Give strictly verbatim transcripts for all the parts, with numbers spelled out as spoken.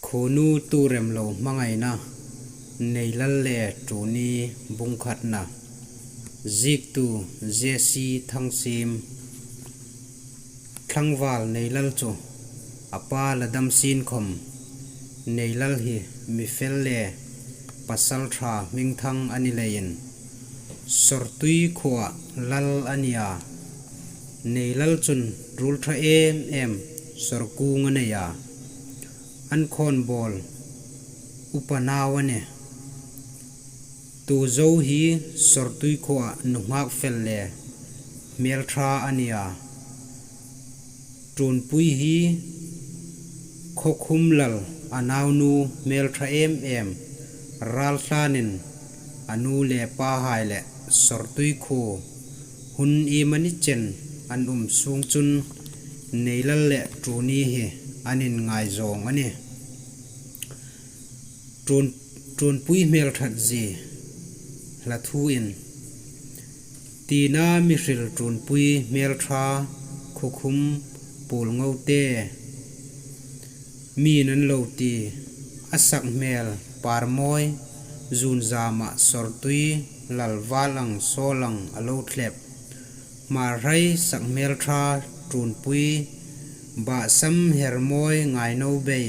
Khuonu tuorem lo hmangaina, Neilal le Ṭuoni bung khatna. Ziektu J C Thangsiem. Tlangval Neilal chu a pa la dam sien khawm, Neilal hi mi fel le pasalṭha hmingthang a ni leiin, Sawrtui khuoa lal a ni a. Neilal chun ruol ṭha em em Sawrkung a nei a. An khawnbawl upa nau a nih. Tuzo hi Sawrtui khuoa nunghak fel le hmelṭha a ni a. Ṭuonpui hi Khawkhum lal a naunu hmelṭha em em Ralthlanin a nu le pahai le Sawrtui khuo hun iemani chen an um sung chun Neilal le Ṭuoni hi an inngaizawng a nih. Ṭuon, Ṭuonpui hmelṭhat zie hla thuin, tina mi hril Ṭuonpui hmelṭha Khawkhum puol ngo te. Mi'n an lo ti, a sak hmel par mawi, zun zama Sawrtui lal val ang sawl ang a lo thlep. Hmarhai sak hmelṭha Ṭuonpui, bahsam her mawi ngaino bei.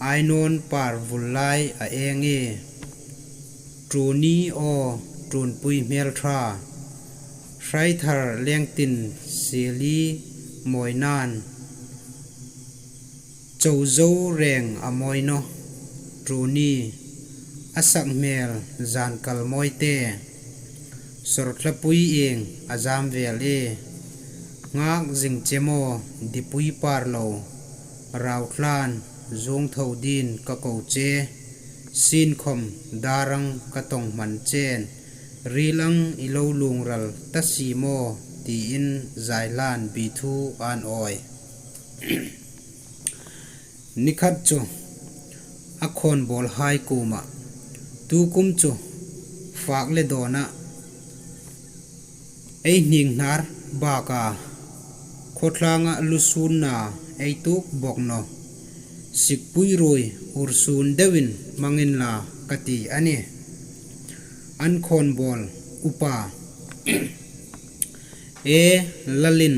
Ainawn par vul lai a eng e. Ṭuoni aw, Ṭuonpui hmelṭha. Hraithar lengtin sieli mawi nan. Chozo reng a mawi naw. Ṭuoni, a sak hmel zankal mawi te. Sawrthlapui ieng a zam vel e. Ngak zing che maw, dipui par lo. Rauthlan, zuong tho din ka ko che. Sien khawm dar ang ka tawng hman chen. Ril ang i lo lungral ta si maw, tiin Zaihlan bi thu an awi. Ni khat chu a khawnbawlhai kuomah, tu kum chu fak le dawnah ei hning hnar bak a, khawtlanga lusunna ei tuok bawk naw. Sikpui ruoi ursun deuin hmang inla ka ti a nih. An khawnbawl upa, e, lalin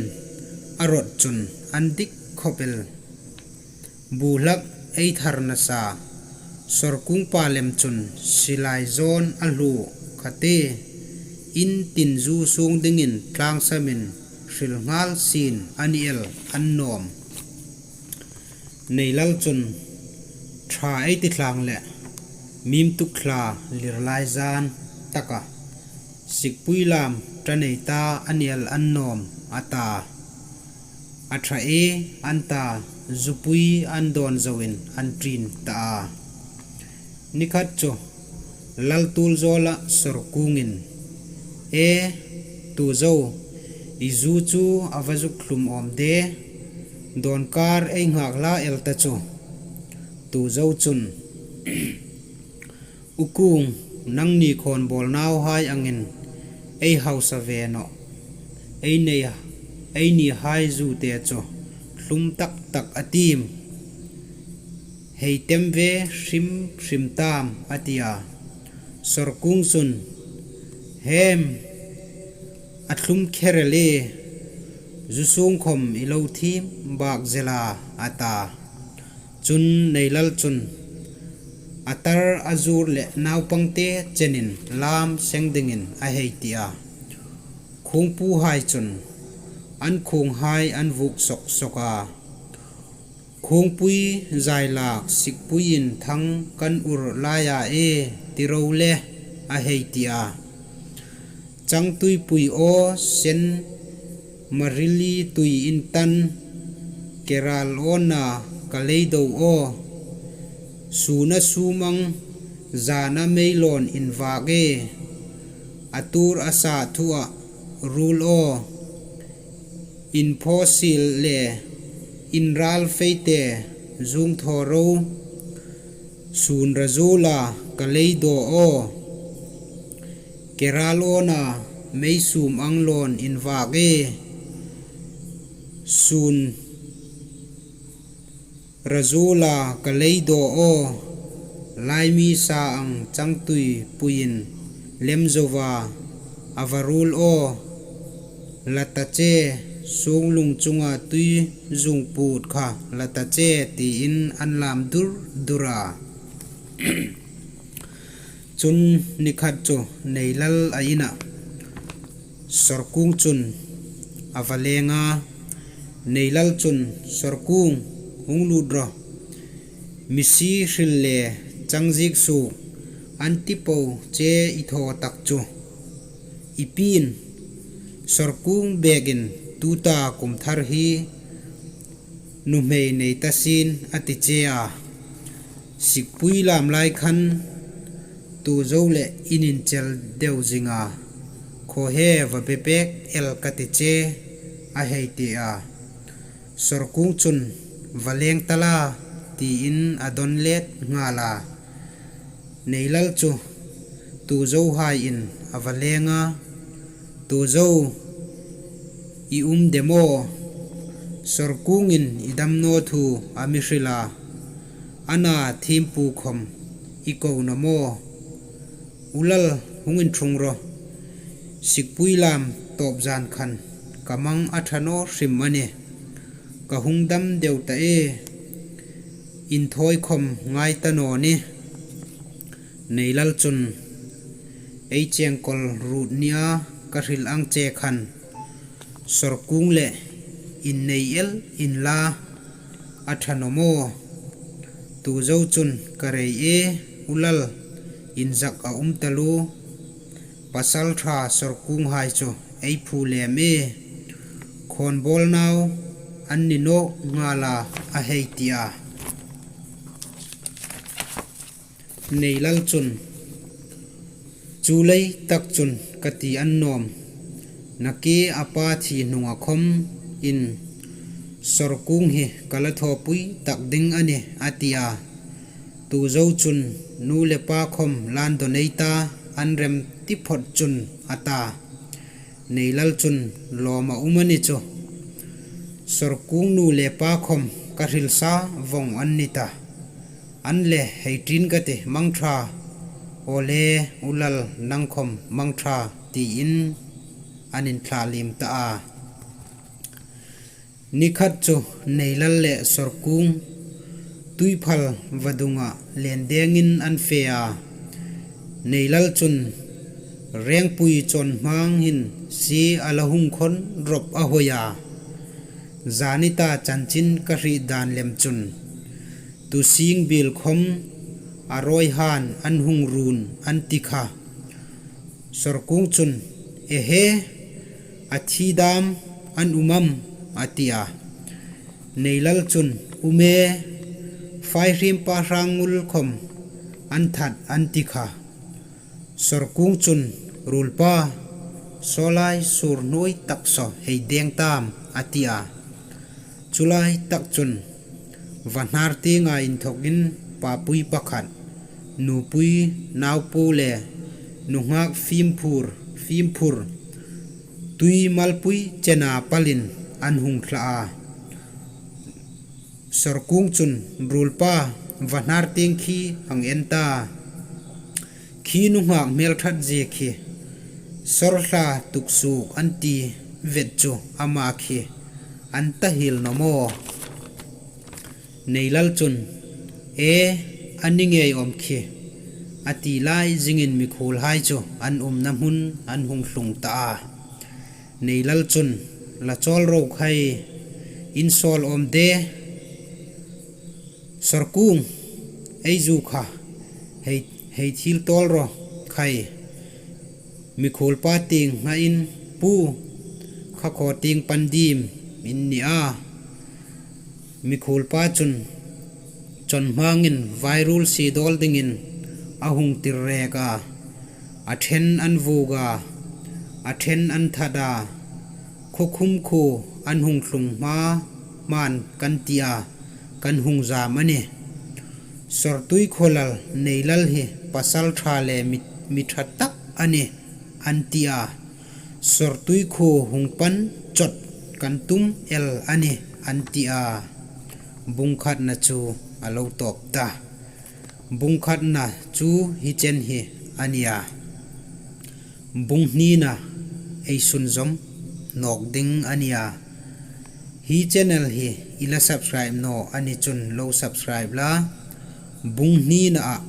a rawt chun an dik khawp el. Bu hlak ei thar nasa, Sawrkung pa lem chun silai zawn a hluo kha te. In tin zu sung dingin tlangsamin hril nghal sien a ni el an nawm. Neilal chun ṭha ei ti tlang le, mim tuk thla lir lai zan taka, Sikpui lam ṭanei ta a ni el an nawm a ta. A ṭha e an ta, zupui an dawn zoin an ṭin ta a. Ni khat chu lal tul zawla Sawrkungin, e, tu zo, i zu chu a va zuk thlum awm de, dawnkar ei nghak hla el ta chu. Tu zo chun, u kung, nangni khawnbawl nauhai angin ei hausa ve nawh. Ei nei, ei nihai zu te chu thlum tak tak a tim. Hei tem ve hrim hrim tam a ti a. Sawrkung chun, hem, a thlum kher el e, zu sung khawm i lo thim bak zel a, a ta. Chun Neilal chun a tar a zur le naupangte chenin lam seng dingin a hei ti a. Khungpuhai chun an khunghai an vuk sawk sawk a. Khungpui zailak sikpui inthang kan ur laia e, ti ro le, a hei ti a. Changtuipui aw sen, Marili tui intan, keral awna ka leido aw. Suna sumang, zana meilawn invak e. A tur a sa thua rul aw. Inphawsil le inral feite zung thaw ro. Sun ra zula ka leido aw. Keral awna mei sum ang lawn invak e. Sun Ra zuol a ka lei daw aw, laimi sa ang changtui puiin lem zoa a va ruol aw, la ta che, sunglung chunga tui zung put kha la ta che, tiin an lam dur dur a. Chun ni khat chu Neilal a inah Sawrkung chun a va leng a. Neilal chun, Sawrkung, hung lut rawh. Misi hril le changziek suok an ti po che i thaw tak chu. I piin, Sawrkung bêkin tuta kum thar hi nuhmei nei ta sien a ti che a. Sikpui lam lai khan tu zo le in inchel deu zing a, khaw he va be pek el ka ti che, a hei ti a. Sawrkung chun, va leng ta la, tiin a dawn let nghal a. Neilal chu tu zo haiin a va leng a. Tu zo, i um de maw? Sawrkungin i damnaw thu a mi hril a. Ana thiempu khawm i ko naw maw? U lal, hung inṭhung rawh. Sikpui lam tawp zan khan ka mang a ṭha naw hrim a nih. Ka hung dam deu ta e. Inthawi khawm ngai ta naw ni. Neilal chun, ei chengkawl ruot nia ka hril ang che khan, Sawrkung le innei el inla, a ṭha naw maw? Tu zo chun, ka rei e, u lal, inzak a um taluo. Pasalṭha Sawrkunghai chu ei phu lem e. Khawnbawl nau an ni nawk nghal a, a hei ti a. Neilal chun, chu lei tak chun ka ti an nawm. Nakie a pa thi hnunga khawm in Sawrkung hi ka la thawpui tak ding a nih, a ti a. Tu zo chun, nu le pa khawm lan dawn ei ta, an rem ti phawt chun, a ta. Neilal chun, lawm a um a ni chu. Sawrkung nu le pa khawm ka hril sa vawng an ni ta. An le hei ṭin ka ti, mangṭha. Awle, u lal, nang khawm mangṭha, tiin an inthlahliem ta a. Ni khat chu Neilal le Sawrkung tuiphal vadungah lendengin an fe a. Neilal chun, rengpui chawnhmang hin sie a la hung khawn rawp a hoi a. Zanita chanchin ka hriet dan lem chun, tusing biel khawm a rawihai an hung run an ti kha. Sawrkung chun, ehe, a thi dam an um am? a ti a. Neilal chun, um e, faihriem pahrang ngul khawm an that an ti kha. Sawrkung chun, ruolpa, sawlai sur hnuoi tak saw hei deng tam, a ti a. Chu lai tak chun vahnartienga inthawkin papui pakhat, nupui, naupu le nunghak fimphur, fimphur, tui malpui chena palin an hung thla a. Sawrkung chun, ruolpa, vahnartieng khi hang en ta. Khi nunghak hmelṭhat zie khi, sawrthla tuksuok an ti vet chu ama khi an ta hiel naw maw? Neilal chun, e, a ni ngei awm khi, a ti lai zingin mikhuolhai chu an umna hmun an hung tlung ta a. Neilal chun, la chawl ro khai, in sawl awm de. Sawrkung, ei zu kha, hei, hei thil tawl ro khai. Mikhuolpa tieng nghain, pu, kha khaw tieng pan diem in ni a. Mikhuolpa chun chawnhmangin vairuol sie dawl dingin a hung tir rek a. A ṭhen an vuok a, a ṭhen an that a, khaw khum khuo an hung tlung hma hman kan ti a, kan hung zam a nih. Sawrtuikhuo lal Neilal hi pasalṭha le mi, mi ṭha tak a nih, an ti a. Sawrtuikhuo hung pan chawt kan tum el a nih, an ti a. bung khatna chu a lo tâwp ta. Bung khatna chu hi chen hi a ni a. Bung hnina ei sunzawm nâwk ding a ni a. Hi channel hi i la subscribe naw a ni chun lo subscribe la, bung hninaah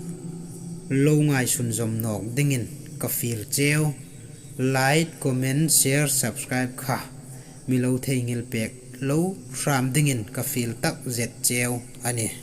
lo ngai sunzawm nâwk dingin ka fiel cheu. Like, comment, share, subscribe kha mi lo theinghil pêk lo hrâm dingin ka fiel takzet cheu a nih.